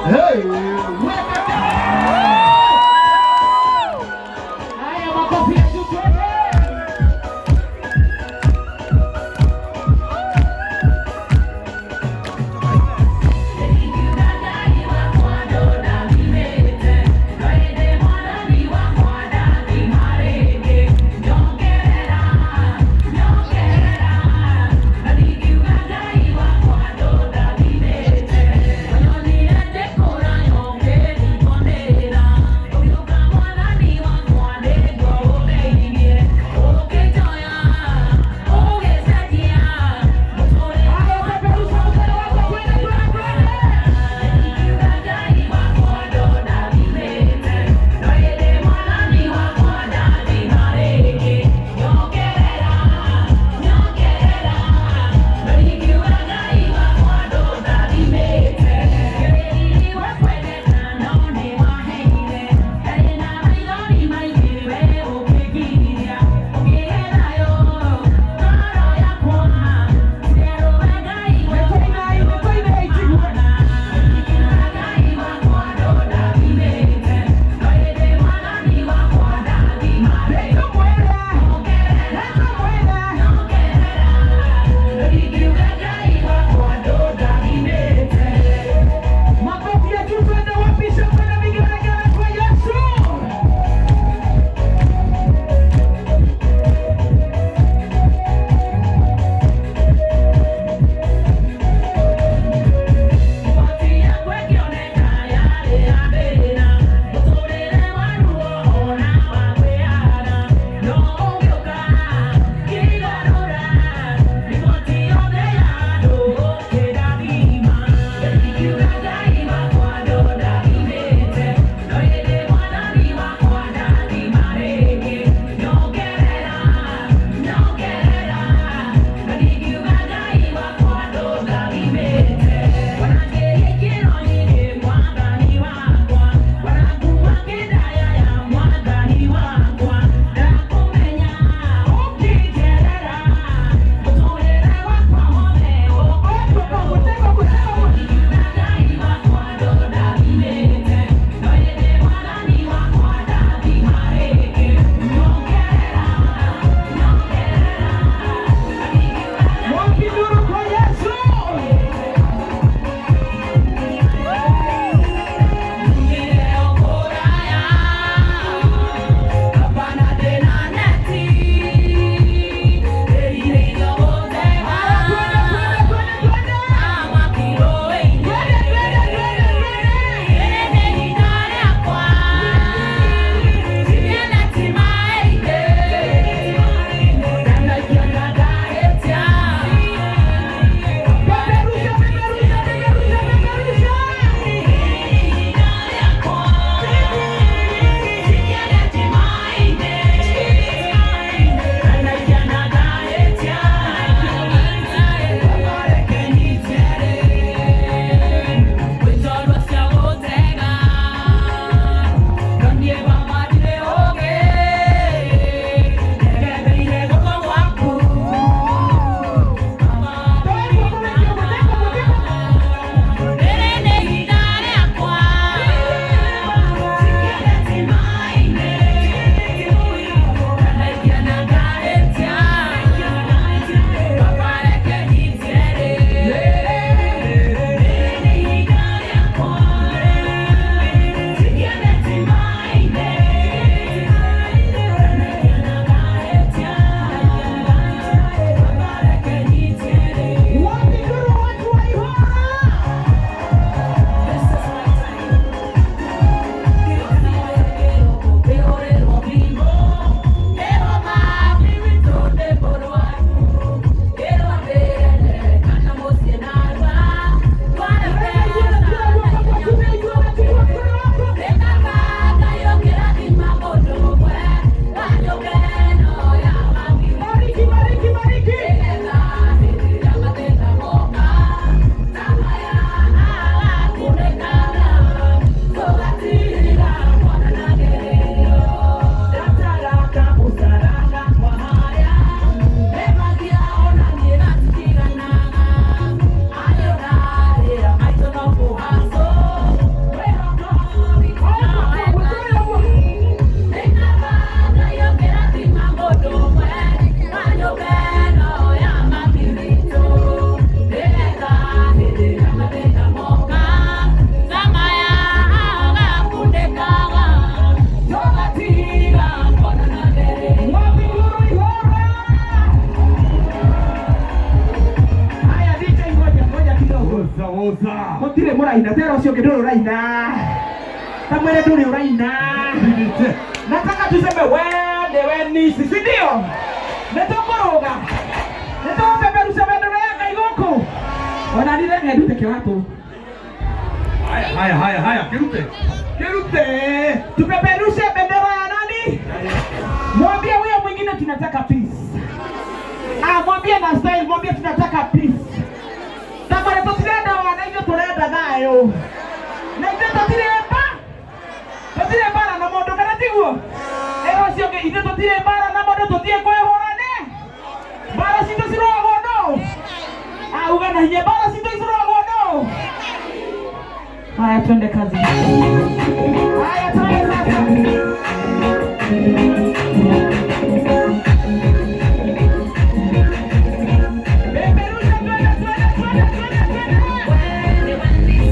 Hey, weka haya makofi ya juu twende. Ũcio ũngĩ ndũrĩ ũraina. Tamwĩre ndũrĩ ũraina. Nataka tuseme we nĩwe nisi, si ndio? Nĩtũkũrũga, nĩtũgũpeperusha bendera ya Ngai gũkũ. Ona ndirenge ndute kĩratũ. Haya, haya, haya, haya, kirute. Kirute. Tupeperushe bendera ya nani? Mwambie huyo mwingine tunataka peace. Ah, mwambie na style, mwambie tunataka peace. Tamara tũtirenda wana ithuĩ tũrenda thayũ. Na ithuĩ tũtirĩ mba. Tũtirĩ mbara na mũndũ kana tiguo? Ĩra ũcio ũngĩ ithuĩ tũtirĩ mbara na mũndũ tũthiĩ kwĩhũrane. Mbara citũ cirũagwo nũ? Ah, uga na hinya mbara citũ cirũagwo nũ? Haya, twende kazi. Haya, twende sasa. Peperusha, twende, twende, twende, twende, twende.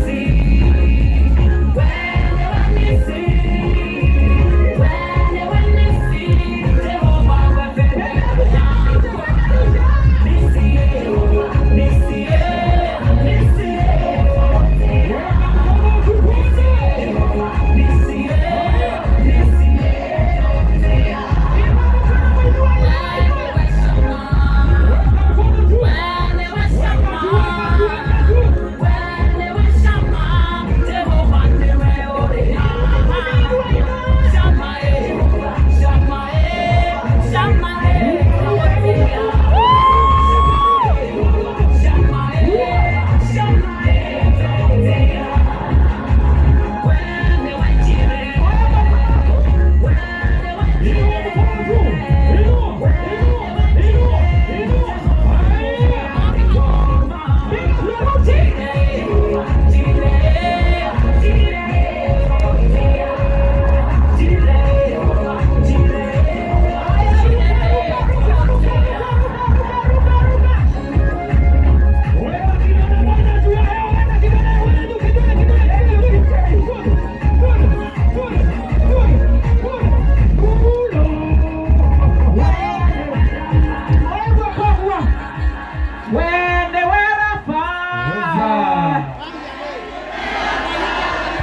Wende werafa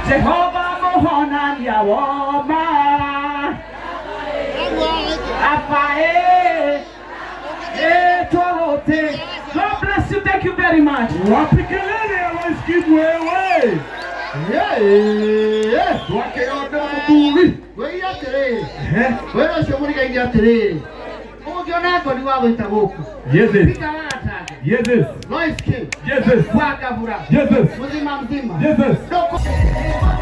Jehova muhonania woma Rafael Etorote. God bless you. Thank you very much. Wapi kelele ya Lois Kim wewe? Yeah. Twakĩonda mũthuri. Wĩire atĩrĩrĩ, Ehe. wĩra ũcio mũrigaine atĩrĩrĩ, ũngĩona ngoni wa gwĩta gũkũ Yes. Peter Wagatange, Yes. Lois Kim, Yes. Wangabura, Yes. mzima mzima Yes. Ndũkũ-